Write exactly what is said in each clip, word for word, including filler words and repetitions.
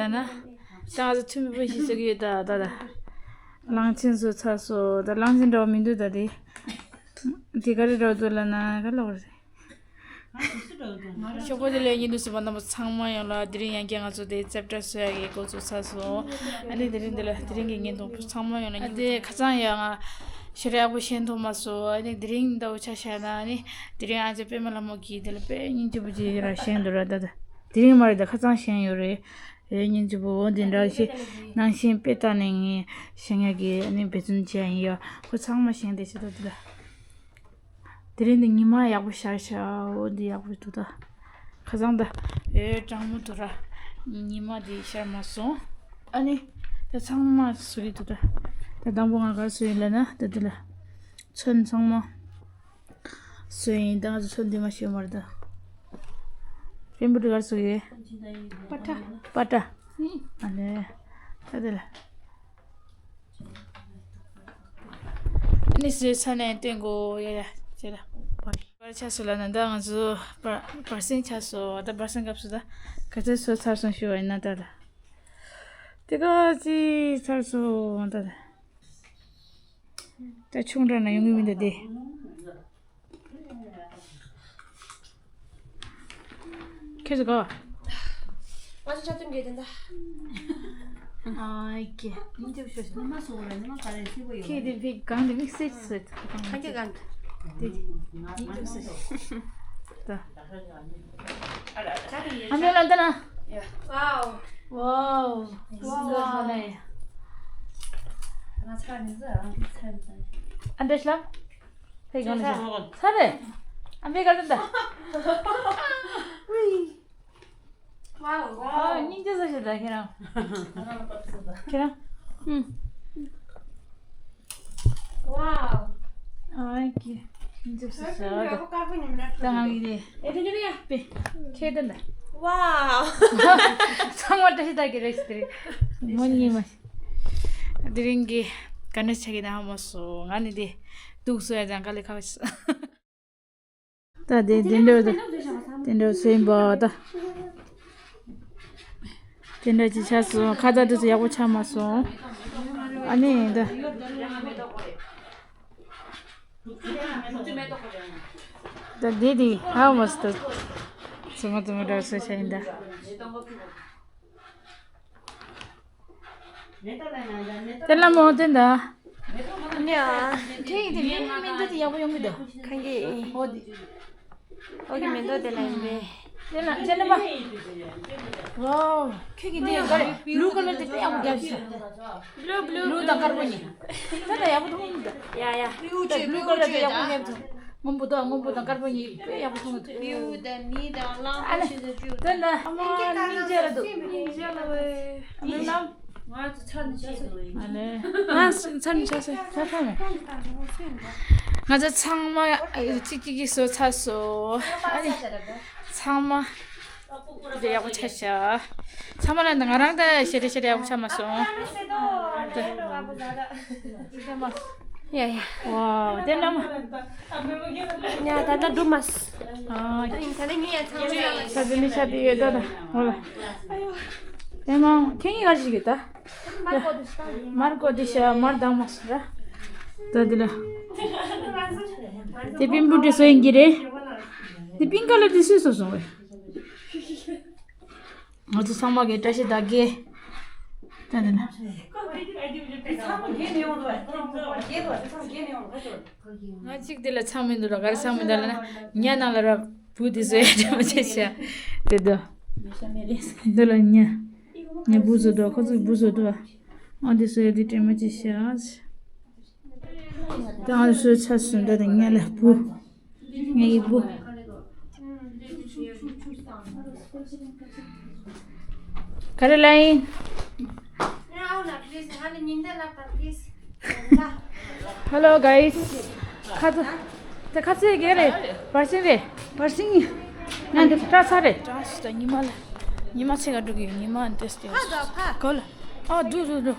ན། ད་ང་ཚོ་ཐུ་མི་སྤུན་ཞིག་བཟོ་གི་ཡོད་ད་ད་ད། གླང་ཆེན་བཟོ་ཚར་སོང་། ད་གླང་ཆེན་འདྲ་བ་མི་འདུག་ད་དེ། དེ་ག་རེ་འདྲ་བ་འདུག་ལབ་ན་ག་ལབ་དགོས་རེད། ཤོག་པོ་དེ་ལས་ཉིན་དུ་སུ་པ་རྣམ་པ་ཚང་མ་ཡོང་ལ་དེ་རིང་ཡང་བསྐྱར་ང་ཚོ་དེ་རྩེ་བཀྲ་གསོལ་ཡག་གི་འགོ་ཚུགས་ཚར་སོང་། ཨ་ནི་དེ་རིང་འདི་ལ་དེ་རིང་གི་ཉིན་དུ་ཚང་མ་ཡོང་ལ་ཨ་དེ་ཁ་སང་ཡང་ང་ཞེ་དྲག་ཡག་པོ་ཤེས་ཐུབ་མ་སོང་། ཨ་ནི་དེ་རིང་འདྲ་བོ་ཆ་བཞག་ན་ཨ་ནི་དེ་རིང་ཨ་ཅེ་པད་མ་ལྷ་མོ་གིས་དེ་ལ་དཔེ་སྙིང་རྗེ་པོ་ཅིག་ར་བཞེངས་འདུག་ར། ད་ད་དེ་རིང་མ་རེད་ད་ཁ་སང་བཞེངས་ཡོད་རེད། ཨེ་སྙིང་རྗེ་པོ་འོ་འདི་འདྲ་ཞིག་ནང་བཞིན་དཔེ་ལྟ་ནས་ངས་བཞེངས་ཡག་གི་ཨ་ནི་འབད་བརྩོན་བྱས་ཡིན་ཡ། ཁོ་ཚང་མ་བཞེངས་བསྡད་ཤག་ད་དེ་ལ། དེ་རིང་འདི་ཉི་མ་ཡག་པོ་ཤར་ཤག་འོ་འདི་ཡག་པོ་འདུག་ད། ཁ་སང་ད་ཨེ་གྲང་མོ་འདུག་ར། ཉི་མ་འདི་ཤར་མ་སོང་། ཨ་ནི་ད་ཚང་མ་བཟོ་གི་འདུག་ད། ད་དང་པོ་ང་ག་རེ་བཟོ་ཡིན་ལབ་ན་ད་འདི་ལ་ཚོན་ཚང་མ་བཟོ་ཡིན། ད་ང་ཚོ་ཚོན་འདི་མ་ཤེས་མ་རེད་ད། རིན་པོ་ཆེ་ག་རེ་བཟོ་གི་ཡོད། པ་ཏྲ། པ་ཏྲ། ཨ་ནི་ད་འདི་ལ། ཨ་ནི་བཟོས་ཚར་ནས་སྟོན་དགོས་ཡ་ཡ་ཅེ་ལ། བར་ཆ་སུ་ལ་ན་ད་ང་ཚོ་བར་བར་སེང་ཆགས་སོང་། ད་བར་སེང་སྐབས་སུ་ད་ག་ཚོད་བཟོས་ཚར་སོང་ཞུ་བ་ཡིན་ན་ད་ལ། དེ་ག་ཅི་ཚར་སོང་ད་ལ། ད་ཆུང་དྲགས་ན་ཡོང་གི་མི་འདུག་དེ། ཁྱེད་ཚོ་ག་བ། ང་ཚོ་ཆ་མཐུན་གྱི་དེ་འདྲ། ཨ་ཀེ། ཉིན་ཅིག་ཤོད་ཤོད། ཉི་མ་སོ་ར་ཉི་མ་ག་རེ་ཤི་བོ་ཡོད། ཁྱེད་དེ་བི་གང་དེ་མིག་སེ་སོད། གང་གི་གང་གི། དེ་དེ་ཉིན་ཅིག་སོད། ད། ཨ་མེ་ལ་འདི་ན། ཝའོ། ཝའོ། ཝའོ་ལེ། ང་ཚ་ནི་ཟ་ཚ་ནི་ཟ། ཨ་འདྲ་ཤ། ཧེ་གང་ལ་ཤ། ཚ་རེ། ཨ་མེ་ག་ལ་འདའ། ཝའོ། ཨ་སྙིང་རྗེ་ས་ཞིག་ད་ཁྱེད་རང་། ཁྱེད་རང་། ཨུམ། ཝའོ། ཨ་ཀེ། སྙིང་རྗེ་ས་ཞིག་ད། ད་ང་གི་དེ། ཨེ་དེ་འདྲ་ཡ། པེ། ཁྱེད་དེ་འདའ། ཝའོ། ཚང་མ་བཀྲ་ཤིས་རྟགས་བརྒྱད་རེད་ཟེར་དེ་རེད། མོ་གཉིས་མ། དེ་རིང་གི་ག་འདྲ་ཆགས་ཀྱི་ན་ཧ་མ་སོང་། ང་ནི་དེ་འདུག་སོ་ཡ་ཅང་ག་ལེ་ཁ་བ་ཞིག་ད་དེ་དེ་འདྲ་དེ་འདྲ་སེམས་པ་ད། དེ་འདྲ་ཅིག་ཆགས་སོང་། ཁ་ཚ་དུས་སུ་ཡག་པོ་ཆགས་མ་སོང་། ཨ་ནི་ད། ད་དེ་དེ་ཧ་མ་སོང་ད། ཚང་མ་ཚང་མ་འདྲ་སོ་ཆ་ཡིན་ད། དེ་ལ་མོ་དེ་འདའ། ཨ་ནི་ཨ། ཁྱེད་ཀྱི་དེ་མིན་མིན་འདུག་དེ་ཡག་པོ་ཡོང་གི་འདུག་ཁང་གི། ཨོ་དེ། ཨོ་གི་མིན་འདུག་དེ་ལ་ཡིན་པས། དེ་ལ་དེ་ལ་མ། ཝའོ། ཁྱེད་ཀྱི་དེ་ག་རེ་བླུ་ག་ལ་དེ་དཔེ་ཡག་པོ་རྒྱབ་ཤག་བླུ་བླུ། བླུ་དང་དཀར་པོ་གཉིས། དེ་ལ་ཡག་པོ་མཐོང་གི་འདུག་ཡ་ཡ། བླུ་བླུ་ག་ལ་དེ་ཡག་པོ་རྒྱབ་སོང་། སྔོན་པོ་དང་སྔོན་པོ་དང་དཀར་པོ་གཉིས་དཔེ་ཡག་པོ་མཐོང་གི་འདུག་བླུ་དང་མི་དང་གླང་པོ་ཆེ་ཆེ་བཅུ་དང་། དེ་ལ་ཨ་མ་སྙིང་རྗེ་ར་འདུག་སྙིང་རྗེ་ལ་ཝེ། ཨ་མ་ལམ། ང་ཚོ་ཚར་ནས་ཆགས་སོང་། ཨ་ལེ། ང་ཚར་ནས་ཆགས་སོང་། ཆགས་སོང་མེད། ང་ཚོ་ཚང་མ་གཅིག་གཅིག་གིས་བཟོས་ཚར་སོང་། ཨ་ནི་ཚང་མ་དེ་ཡག་པོ་ཆགས་ཤག་ཚང་མ་ལ་ང་རང་ད་ཞེ་དྲག་ཞེ་དྲག་ཡག་པོ་ཆགས་མ་སོང་། ཡ་ཡ། ཝའོ་དེ་ལ་མ། ཡ་ད་ལྟ་འགྲོ་མ་སོང་། ཨ། ད་ལྟ་ངས་ཡ་ཚང་མ་ཡ། ད་དེ་ནི་ཆ་དེ་ཡོད་ད་ད། ཧོ་ལ། དེ་མ་ཁྱེད་གཉིས་ག་རེ་བྱེད་ཀྱི་ད། མར་གོ་དེ་ཤ། མར་གོ་དེ་ཤ་མར་དྭངས་མ་སོང་ར། ད་དེ་ལ། དེ་པིན་པུ་དེ་སོ་ཡིན་གྱི་རེད། དེ་པིན་ཀ་ལར་དེ་སུས་སོ་སོང་བས། ང་ཚོ་ཚང་མ་གི་བཀྲ་ཤིས་རྟགས་བརྒྱད། ད་དེ་ལ། ང་གཅིག་དེ་ལ་ཚང་མི་འདུག་ལ་ག་རེ་ཚང་མི་འདུག་ལ་ན་ཉ་ནང་ལ་ར་བུ་དེ་བཟོ་ཡ་དྲན་པ་ཆེ་ཤག་དེ་དོ། འདི་ལ་ཉ། ཉ་བུ་བཟོ་འདུག་ཁོ་ཚོས་བུ་བཟོ་འདུག་ཨ་འདི་བཟོ་ཡ་དེ་དྲན་པ་ཆེ་ཤག་ད་ང་ཚོ་ཚ་སུ་འདྲ་དེ་ཉ་ལ་བུ། ངའི་བུ། ག་རེ་ལབ་ཡིན། Hello guys. ཁ་ཚ། དེ་ཁ་ཚ་ག་རེ་རེད། བར་སེང་རེད། བར་སེང་ཡིན། ང་འདི་སྐྲ་ཚ་རེད། སྐྲ་ཚ་ཉི་མ་ལ། ཉི་མ་ཚེ་ག་འགྲོ་གི་ཡོད། ཉི་མ་འདི་སྟེ། ཕ་དང་ཕ། གོ་ལ། ཨ་འགྲོ་འགྲོ་འགྲོ།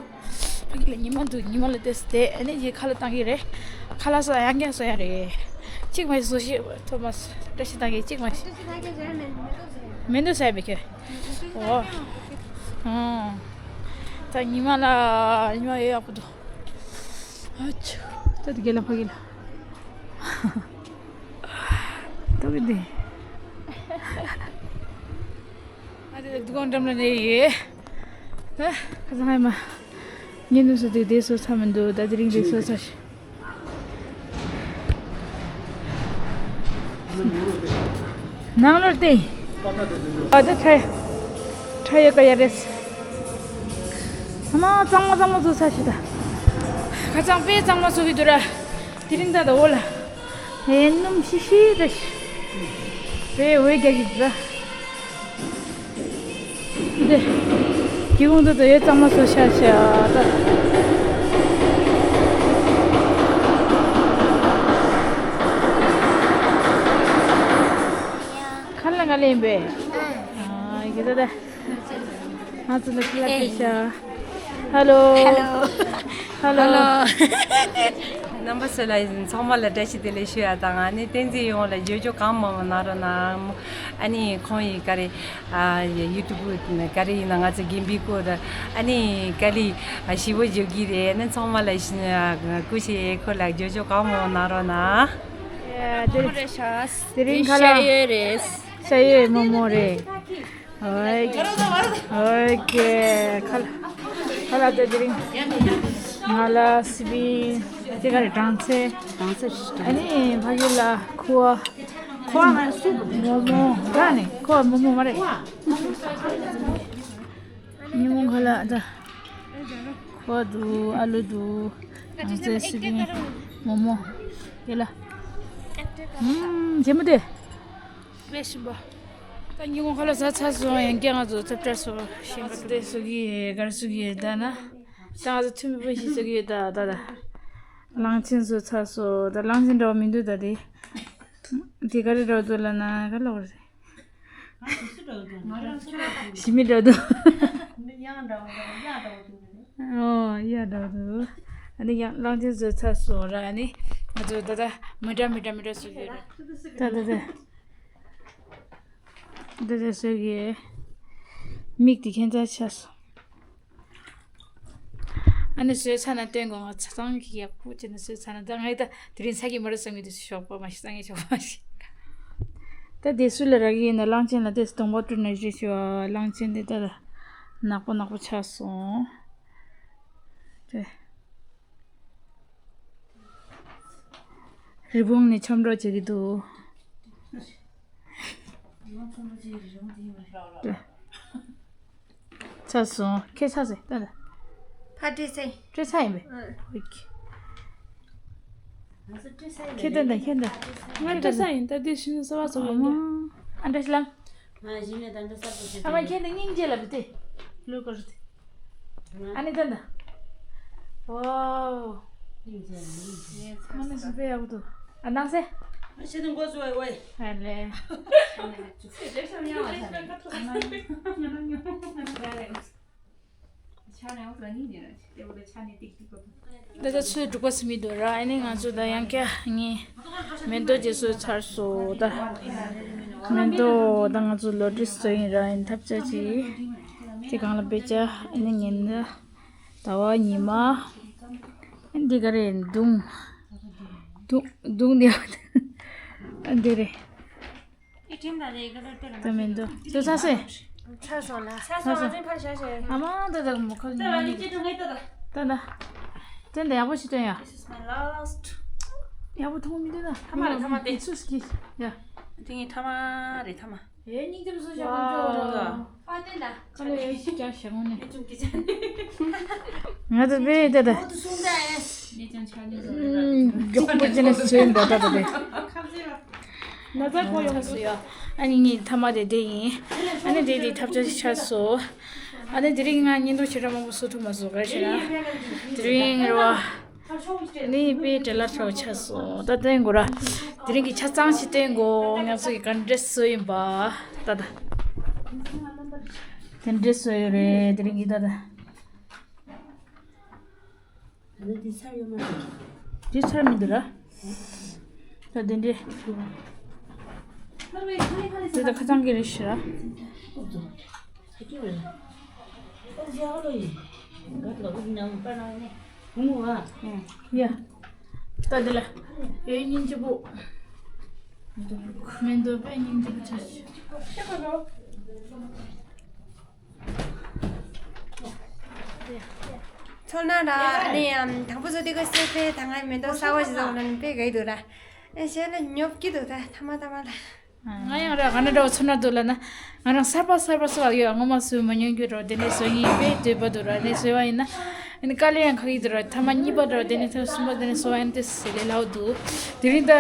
ཕ་གི་ལ་ཉི་མ་འདུག་ཉི་མ་ལ་ཏེས་ཏེ་ཨ་ནི་ཡི་ཁ་ལག་བཏང་གི་རེད། ཁ་ལག་ས་ཡང་ཀྱང་ས་ཡ་རེད། གཅིག་མ་བཟོ་ཤེས་ཐོ་མ་བཀྲ་ཤིས་བཏང་གི་གཅིག་མ་ཤེས། མེ་འདུག་ས་ཡ་མེ་ཁྱེར། འོ། ཨང་། ད་ཉི་མ་ལ་ཉི་མ་ཡོད་ཡག་པོ་འདུག་ཨ་ཆུ། ད་དེ་ག་ལ་ཕ་གི་ལ། ད་གི་འདི། ཨ་དེ་འདུ་ཁང་འགྲམ་ལ་ནས་ཡོད། ད་ཁ་སང་ཧའི་མ། ཉིན་དུ་སུ་དེ་དེ་སོ་ཚ་མི་འདུག་ད་དེ་རིང་དེ་སོ་ཚ་ཞིག་ནང་ལོར་ཏེ། ཨ་ད་ཁྲ། ཁྲ་ཡོད་ཀ་ཡ་རེད། ཨ་མ་གཙང་མ་གཙང་མ་བཟོ་ས་ཞིག་ད། ཁ་གཙང་དཔེ་གཙང་མ་བཟོ་གི་འདུག་ར། དེ་རིང་ད་ད་འོ་ལ། ཧེ་སྣུམ་ཤི་ཤི་ད་ཤི། དཔེ་འོད་རྒྱག་གི་འདུག་ར། འདི། སྒེའུ་ཁུང་དུ་དུ་ཡོད་གཙང་མ་བཟོ་ཤ་ཤ་ད། ཁ་ལ་ང་ལེན་པས། ཨ་ཡི་གེ་ད་ད། ང་ཚོ་ལ་ཁ་ལ་ཁ་ཤ། ཧ་ལོ། ཧ་ལོ། ཧ་ལོ། རྣམ་པ་ཚོ་ལ་ཚང་མ་ལ་བཀྲ་ཤིས་བདེ་ལེགས་ཞུ་ཡ་དང་ཨ་ནི་བསྟན་འཛིན་ཡོངས་ལ་འབྱོར་འབྱོར་གང་མང་མང་གནང་རོགས་གནང་། ཨ་ནི་ཁོང་ཡི་ག་རེ། ཨ་ཡུ་ཊུབ་ག་རེ་ཡིན་ན་ང་ཚོ་རྒན་པའི་སྐོར་ཨ་ནི་དཀའ་ལས་ཞེ་པོ་འཇོག་གི་རེད། ཨ་ནི་ཚང་མ་ལ་སྐུ་ཞེས་ཁོ་ལ་འབྱོར་འབྱོར་གང་མང་མང་གནང་རོགས་གནང་། དེ་རིང་ཁ་ལག་དེ་རིང་ཁ་ལག་ཤ་ཡོད་རེད། ཤ་ཡོད་མོག་མོག་རེད། ཨོ་ཁེ། ཨོ་ཁེ། ཁ་ལག་ཁ་ལག་དེ་དེ་རིང་ང་ལ་སི་པིན་དེ་ག་རེ་སྦྲང་ཚེ། སྦྲང་ཚེ་ཨ་ནི་ཕ་གི་ལ་ཁུ་བ། ཁུ་བ་ང་སུ་མོག་མོག་ད་ནི་ཁུ་བ་མོག་མོག་མ་རེད། ཉིན་མོ་ཁ་ལག་ད། ཁུ་བ་འདུག་ཨ་ལུ་འདུག་སྦྲང་ཚེ་སི་པིན་མོག་མོག་དེ་ལ། ཨུམ་རྗེ་མོ་དེ། དཔེ་ཞིམ་པོ། ད་ཉིན་གུང་ཁ་ལག་ཟ་ཚར་སོང་། ཡང་བསྐྱར་ང་ཚོ་ཚབ་བྲལ་སོང་ཞིང་ཁ་དེ་བཟོ་གི་ཡོད། ག་རེ་བཟོ་གི་ཡོད་ད་ན། ད་ང་ཚོ་ཐུ་མི་པོ་ཞིག་བཟོ་གི་ཡོད་ད་ད་ད། གླང་ཆེན་བཟོ་ཚར་སོང་། ད་གླང་ཆེན་འདྲ་བ་མི་འདུག་ད་དེ། དེ་ག་རེ་འདྲ་བ་འདུག་ལབ་ན་ག་ལབ་དགོས་རེད། ཞི་མི་འདྲ་བ་འདུག་ཨོ་ཡ་འདྲ་བ་འདུག་ཨ་ནི་ཡང་གླང་ཆེན་བཟོ་ཚར་སོང་ར། ཨ་ནི་ང་ཚོ་ད་ད་མི་འདྲ་མི་འདྲ་མི་འདྲ་བཟོ་གི་ཡོད་རེད། ད་ད་ད། འདི་འདྲ་བཟོས་ཀྱི། མིག་དེ་ཁྱད་མཚར་ཆགས་སོང་། ཨ་ནི་བཟོས་ཚར་ན་སྟོན་དགོས། ང་ཚ་ཚང་གི་ཡག་པོ་བྱས་ནས་བཟོས་ཚར་ན་ད་ང་ད་དེ་རིང་ཚ་གི་མ་རེད་བསམ་གྱི་འདུག་ཞོགས་པ་མ་ཤི་ཚ་ངའི་ཞོགས་པ་མ་ཤི། ད་དེ་སུ་ལ་རག་གི་ཡིན་ན་གླང་ཆེན་ལ་དེ་གདོང་པ་བཀྲུས་ན་བཞེས་ཤོག་གླང་ཆེན་དེ་ད་ནག་པོ་ནག་པོ་ཆགས་སོང་། དེ། རི་བོང་ནས་ཆོམ་རོགས་བྱེད་ཀྱི་འདུག་ཚར་སོང་། ཁྱེད་ཚར་སོང་ད་ལྟ། ཕ་སྤྲད་ཚར་ཡིན། སྤྲད་ཚར་ཡིན་པས། ཨ། ཨོ་ཁེ། ང་སྤྲད་ཚར་ཡིན། ཁྱེད་ད་ལྟ་ཁྱེད་ད་ལྟ། ང་སྤྲད་ཚར་ཡིན། ད་ལྟ་ཤི་ན་གསོལ་བ་སོང་ཡོང་གི། ཨ་འདྲ་ཞིག་ལ། ང་གཞི་ནས་ད་ལྟ་གསར་དུ་ཞིག་ཨ་མ་ཁྱེད་ད་སྙིང་རྗེ་ལ་བུ་དེ། ལུས་དཀར་དེ། ཨ་ནི་ད་ད། ཝའོ། ང་ནི་ཞིག་པའི་ཡག་པོ་འདུག་ཨ་ནང་སེ། ཨ་ཤེས་དང་མགོ་བཟོ་བའི་ཝའི། ཨ་ལེ། ཆ་ནས་ཨོ་ལ་ནི་ནི་ར་ཆི་ཏེ་བོ་ལ་ཆ་ནས་ཏིག་ཏིག་གོ། ད་ལྟ་ཚོད་འགྲོ་ག་སི་མི་འདུག་ར། ཨ་ནི་ང་ཚོ་ད་ཡང་བསྐྱར་ངས་མེ་ཏོག་རྗེས་སུ་ཚར་སོང་ད། མེ་ཏོག་ད་ང་ཚོ་ལོ་ཏྲི་བཟོ་ཡིན་ར། ཨ་ནི་ཐབ་ཆ་ཅིག་དེ་གང་ལ་བེ་ཅ། ཨ་ནི་ངན་ད་ཟླ་བ་ཉི་མ། ཨ་ནི་འདི་ག་རེ་མདུང་། མདུང་མདུང་འདི་ཨ་འདི་རེད། ད་མི་འདུག་ཚོད་ཚ་སེ། ཚ་སོང་ལ། ཚ་སོང་། ཨ་ཙི་ཕར་བཞག་བཞག་ཨ་མ་ད་ད་མོ་ཁ་ནི་ད་ད། ད་ད། ད་ད་ཡག་པོ་ཞིག་སྟོན་ཡ། This is my last. ཡག་པོ་མཐོང་མི་འདུག་ད། ཐ་མ་རེད་ཐ་མ་དེ། ཚུ་སྐྱིད་ཡ། དེ་ངའི་ཐ་མ་རེད་ཐ་མ། ཨེ་སྙིང་རྗེ་མོ་བཟོ་བཞག་ཝའོ། ད། ཨ་ཏེ་ད། ཁ་ལོ་ཡ་ཞིག་རྒྱག་བཞག་ངོ་ནས། ང་ཚོ་བེ་ད་ད། མགྱོགས་པོ་ཅན་ནས་བཟོས་ཡིན་པ་ད་ད་དེ། ན་ཚ་ཁོ་ཡོང་སོང་ཡ། ཨ་ནི་ངའི་ཐ་མ་དེ་དེ་ཡིན། ཨ་ནི་དེ་དེ་ཐབ་ཆ་ཞིག་ཆགས་སོང་། ཨ་ནི་དེ་རིང་ང་བརྙན་ཐུང་ཞེ་དྲག་མང་པོ་བཟོ་ཐུབ་མ་སོང་། ག་རེ་ཟེར་ན། དེ་རིང་རེད་བ། ཨ་ནི་དཔེ་བྲེལ་བ་ཚ་པོ་ཆགས་སོང་། ད་སྟོན་དགོས་ར། དེ་རིང་གི་ཆ་ཚང་ཞིག་སྟོན་དགོས། ང་ཚོ་གི་ག་འདྲས་བཟོས་ཡིན་པ། ད་ད། དེ་འདྲས་བཟོས་ཡོད་རེད་དེ་རིང་གི་ད་ད། ད་ལྟ་འདི་ཚར་ཡོད་མ་རེད། འདི་ཚར་མི་འདུག་ར། ད་འདི་འདྲས། འདི་ད་ཁ་ཚང་གི་རེད་ཤི་ར། ཡ། ད་འདི་ལ། ཡོད་སྙིང་རྗེ་པོ། མེ་ཏོག་པའི་སྙིང་རྗེ་པོ་ཆ་ཞིག་ཚོར་ན་ར་ཨ་ནི་ཡང་དང་པོ་བཟོ་དུས་ཀ་སེ་ཕེ་ད་ང་མེ་ཏོག་གསར་པ་ཞིག་བཟོ་ལ་ནི་དཔེ་དགའ་ཡི་འདུག་ར། ཨེ་གཞན་ལ་ཉོབ་ཀྱི་འདུག་ད་ཐ་མ་ཐ་མ་ལ། ང་ཡང་ར་ག་འདྲ་འདྲ་བོ་ཚོར་ན་འདུག་ལ་ན། ང་རང་གསར་པ་གསར་པ་བཟོ་བ་ཡོད། སྔོན་མ་བཟོས་མ་མྱོང་རྒྱུ་འདྲ་བོ་དེ་ནས་བཟོ་ངེས་དཔེ་འདོད་པ་འདུག་ར། ནས་བཟོས་པ་ཡིན་ན། ཨ་ནི་དཀའ་ལས་ཡང་ཁག་གི་འདུག་ར། ཐ་མ་གཉིས་པ་འདྲ་བོ་དེ་ནས་ཐ་མ་གསུམ་པ་དེ་ནས་བཟོ་བ་ཡིན་ན་དེ་སེ་ལས་སླ་བོ་འདུག་དེ་རིང་ད།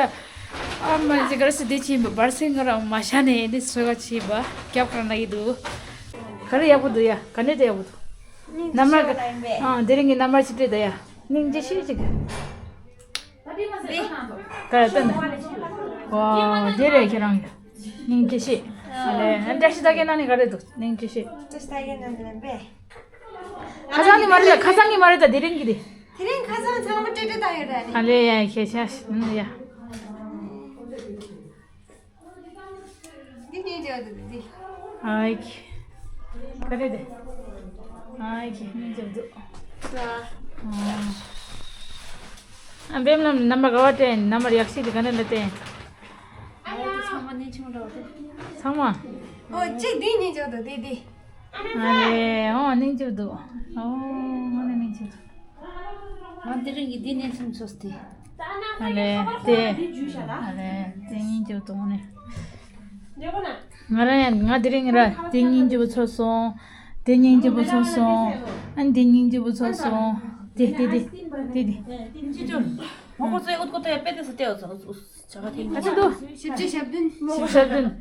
ཨ་མ་ཅི་ག་རེ་ཟེར་དེ་ཕྱིན་པ་བར་སེང་ང་རང་མ་ཤ་ནས་འདི་བཟོས་པ་ཕྱིན་པ་རྒྱབ་ཁར་ན་ཡི་འདུག་ག་རེ་ཡག་པོ་འདུག་ཡ། ག་ནས་དེ་ཡག་པོ་འདུག་རྣམ་པར་ག་ཨ་དེ་རིང་གི་རྣམ་པར་ཅི་སྤྲད་ད་ཡ། སྙིང་རྗེ་ཤེས་ཅིག་ག་རེ་སྟོན་ད། ཝའོ་དེ་རེད་ཁྱེད་རང་གི་སྙིང་རྗེ་ཤེས། ཨ་ལེ་ཨ་བཀྲ་ཤིས་རྟགས་བརྒྱད་ནང་ནས་ག་རེ་འདུག་སྙིང་རྗེ་ཤེས། བཀྲ་ཤིས་རྟགས་བརྒྱད་ནང་ནས་ལེན་པས། ཁ་སང་གི་མ་རེད་ད། ཁ་སང་གི་མ་རེད་ད། དེ་རིང་གི་དེ། དེ་རིང་ཁ་སང་ཚང་མ་སྤྲད་སྤྲད་བཏང་ཡོད་ར་ནི། ཨ་ལེ་ཡ་ཁྱེད་ཤ་ཤ་ཡ། འདི་གཉིས་བརྗོད་འདུག་འདི། ཨའི་ཁྱི། ག་རེ་དེ། ཨའི་ཁྱི་གཉིས་བརྗོད་འདུག་ཨ། ཨ་འབེམ་ལམ་རྣམ་པ་ག་བ་སྟེ་རྣམ་པར་ཡག་ཤོས་དེ་ག་ནས་ལ་སྟེ། ཨ་ཡ་དེ་ཚང་མ་གནས་ཆུང་འདྲ་བ་དེ། ཚང་མ། ཨོ་གཅིག་འདི་གཉིས་བརྗོད་འདུག་འདི་འདི། ཨ་ལེ་ཨོ་སྙིང་རྗེ་འདུག་ཨོ་ཨོ་ནི་སྙིང་རྗེ་འདུག་ང་དེ་རིང་གི་འདི་ནས་སུམ་ཚོགས་ཏེ། ཨ་ལེ་དེ། ཨ་ལེ་དེ་སྙིང་རྗེ་འདུག་ནི། ང་རང་ཡང་ང་དེ་རིང་ར་དེ་སྙིང་རྗེ་པོ་ཚོར་སོང་། དེ་སྙིང་རྗེ་པོ་ཚོར་སོང་། ཨ་ནི་དེ་སྙིང་རྗེ་པོ་ཚོར་སོང་། དེ་དེ་དེ་དེ་དེ། ང་ཁོ་ཚོའི་ཨུ་ཐུག་ཏོ་ཡ་པེ་ཏེ་སུ་ཏེ་ཨོ་ཚོ། ཨ་ཅི་འདུག་བཞི་བཅུ་ཞེ་བདུན། བཞི་བཅུ་ཞེ་བདུན།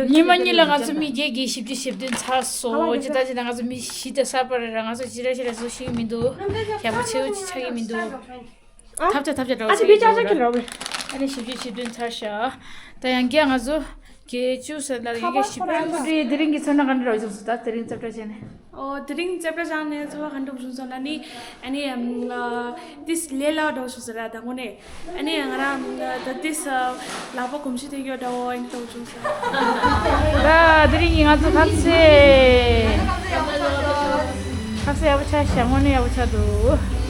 ཉི་མ་གཉིས་ལ་ང་ཚོ་མི་བརྒྱད་ཀྱིས་བཞི་བཅུ་ཞེ་བདུན་ཚར་སོང་། ཇི་ལྟར་ཇི་ལྟར་ང་ཚོ་མི་བཞི་དང་གསར་པ་རེད་ར། ང་ཚོ་ཅི་ར་ཅི་ར་བཟོ་ཤེས་ཀྱི་མི་འདུག་ཡག་པོ་ཆེ་བོ་ཅིག་ཆགས་ཀྱི་མི་འདུག་ཐབས་ཆག་ཐབས་ཆག་འདྲ་བོ་ཆགས་ཀྱི་འདུག་ར། ཨ་ནི་བཞི་བཅུ་ཞེ་བདུན་ཚར་ཤག་ད་ཡང་བསྐྱར་ང་ཚོ་བརྒྱད་ཅུ་ཟེར་ལ་ཡིན་གྱི་བཞི་བཅུ་དེ་རིང་གི་ཚོར་སྣང་ག་འདྲ་བྱུང་སོང་། ད་དེ་རིང་རྩེ་གྲ་བྱས་ནས། ཨོ་དེ་རིང་རྩེ་གྲ་བྱས་ནས་ཚོར་བ་ག་འདྲ་བྱུང་སོང་ལབ་ན་ནི། ཨ་ནི་ཨམ་ཨ་ཏིས་ལས་སླ་བོ་འདྲ་བྱུང་སོང་ར། ད་དངོས་གནས་ཨ་ནི་ང་རང་ད་ཏིས་ལག་པ་གོམས་གཤིས་ཐོན་རྒྱུ་འདྲ་བོ་ཡིན་འདྲ་བྱུང་སོང་། ད་དེ་རིང་གི་ང་ཚོ་ཁ་ཚེ་ཁ་ཚེ་ཡག་པོ་ཆགས་ཤག་དངོས་གནས་ཡག་པོ་ཆགས་འདུག